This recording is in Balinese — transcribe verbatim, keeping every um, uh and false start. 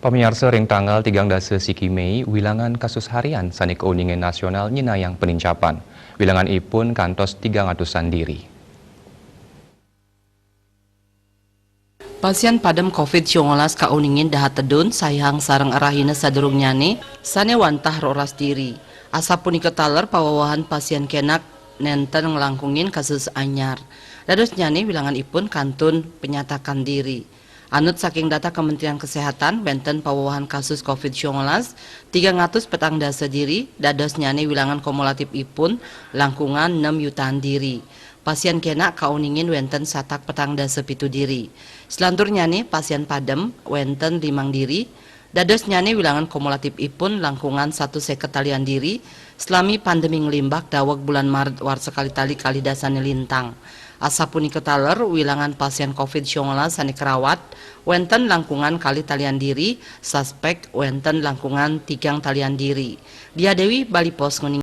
Pamiarsa, ring tanggal tigang dasa siki Mei, wilangan kasus harian sane kauningin nasional nyinayang penincapan. Wilangan ipun kantos tigang atusan diri. Pasien padem covid sangalas kauningin dahat tedun, saihang sareng rahina sadurungnyane sane wantah roras diri. Asapunika taler pawewehan pasien kenak nenten nglangkungin kasus anyar. Dadosnyane wilangan ipun kantun penyatakan diri. Anut saking data Kementerian Kesehatan, wenten pawewehan kasus covid sangalas tigang atus petang dasa diri, dadosnyane wilangan kumulatif ipun langkungan nem yutaan diri. Pasien kenak kauningin wenten satak petang dasa pitu diri. Selanturnyane pasien padem wenten limang diri, dadosnyane wilangan kumulatif ipun langkungan satus seket talian diri, selami pandemi nglimbak daweg bulan Maret warsa kalih tali kalih dasane lintang. Asapunika taler, wilangan pasien covid sangalas sane karawat wenten langkungan kalih talian diri, suspek wenten langkungan tigang talian diri. Dia Dewi, Bali Post, nguning.